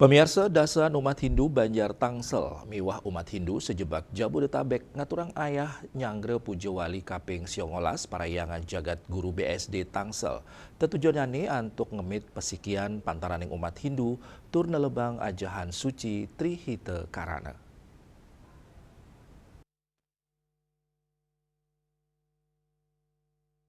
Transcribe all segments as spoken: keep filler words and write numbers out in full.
Pamiarsa, dasan umat Hindu Banjar Tangsel miwah umat Hindu sajebag Jabodetabek ngaturang ayah nyanggra puja wali kaping siongolas Parahyangan Jagat Guru B S D Tangsel. Tetujonane antuk ngemit pasikian pantaraning umat Hindu tur nelebang ajahan suci Tri Hita Karana.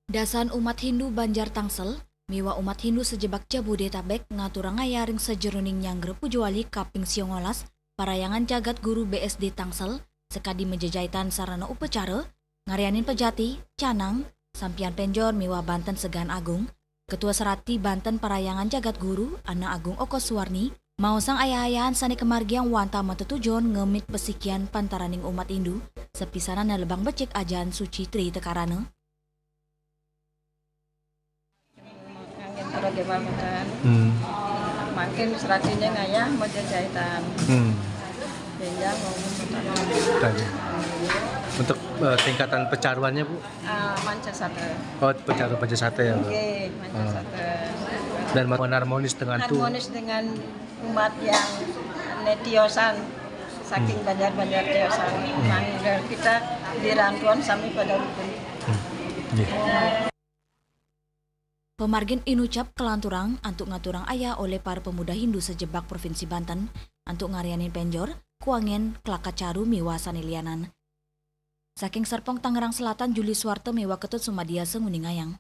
Dasan umat Hindu Banjar Tangsel miwah umat Hindu sajebag Jabodetabek ngaturang ayah ring sajeroning nyanggra puja wali kaping siongolas Parahyangan Jagat Guru B S D Tangsel, sakadi majejaitan sarana upacara, ngaryanin pejati, canang, sampian penjor miwah banten segan agung. Ketua Serati Banten Parahyangan Jagat Guru, Anak Agung Oko Suwarni, maosang ayah-ayahan sane kamargiang wantah matetujon ngemit pasikian pantaraning umat Hindu, sapisanan nelebang becik ajahan suci Tri Hita Karana. Nganggen para dewa mangkin. Hmm. Mangkin seratine ngayah majejaitan. Hmm. Benjang ngomong. Tadi. Untuk, eh, tingkatan pecaruannya, Bu? Ah, Manca Sata. Oh, pecaru Manca Sata ya, Bu? Nggih, Manca Ah. Sata. Dan harmonis dengan tu- Harmonis dengan umat yang ne tiosan, saking Hmm. Banjar-Banjar tiosan. Hmm. Nah, kita di Rantuan sami pada rukun. Hmm. Nggih. Pamargin inucap kalanturang antuk ngaturang ayah oleh para pemuda Hindu sajebag Provinsi Banten antuk ngaryanin penjor, kuangen, klaka caru miwah sane lianan. Saking Serpong, Tangerang Selatan, Juli Suwarta miwah Ketut Sumadia sanguni ngayah.